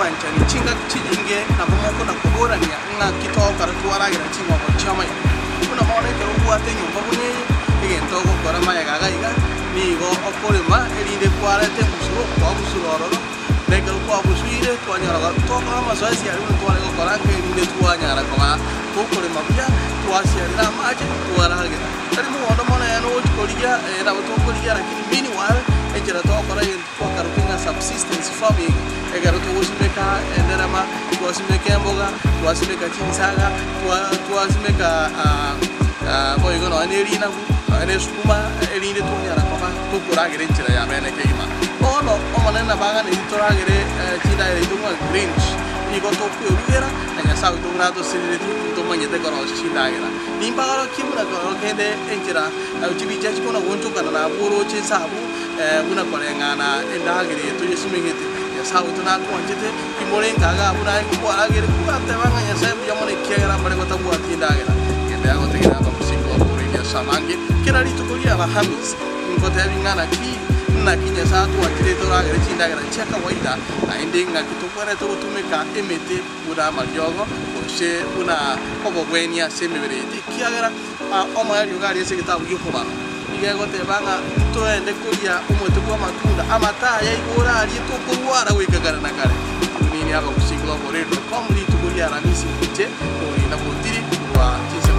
Omwanchani, chingaki chinyinge nabo mokona koborania ng'aki togokora twaragera ching'obo chi'amaino. Buna bono ekero obwate enyomba buna eye, egento ogokora magega iga iga, nigo okorema erinde kwareta embusuro, kwabusura ororo, na ekero kwabusuire twanyora tokora amasoesi aria buna tware gokora nka erinde twanyara koba tokorema buya, twasiarera amache, twaragera. Tari mogondo monene ogochia korigia, nabo tokorigia lakini meanwhile, enchera togokora egento. Twakarokia ng'a subsistence farming, ekero togosimeka enderema, twasimeka emboga, twasimeka chinsaga, twasimeka boigo nonya ne rinagu, nonya ne esukuma, erinde twanyara koba tokoragera enchera ya bene kegima. Bono Omonene nabo aganetie toragere chindagera echio ng'a greens, nigo tokwerugera na Nyasae oito buna atosereretie ntomanyete korosia chindagera. Nimbagarokie buna kende enchera chibicha chikona goonchokana nabwo oroche inse abwo. Buna koreng'ana endagera eye toyesimegete, Nyasae oito natwanchete, timorenge iga buna aye kwarageire gwateba ng'a Nyasae mbuya mono ekiagera mbare batabwati endagera. Genda yagotegerera abagusi ngokoreirie ase amange kera rituko ria Alhamisi, ngotebi ng'a naki naki Nyasae atwanchire toragere chindagera chia kawaida, naende ng'aki tokwenerete gotumeka emete buna amariogo gose buna obogwenia ase emebere yaito ekiagera omoerio iga aria ase egetabu gi'okobarwa. Nigo egoteba ng'a ntoende koria omote bw'amatunda amata aya igo orarie tokorwara goika kare na kare. Tune in Abagusii Global Radio com rituko ria Aramisi inche Orinda Botiri korwa chinsemo.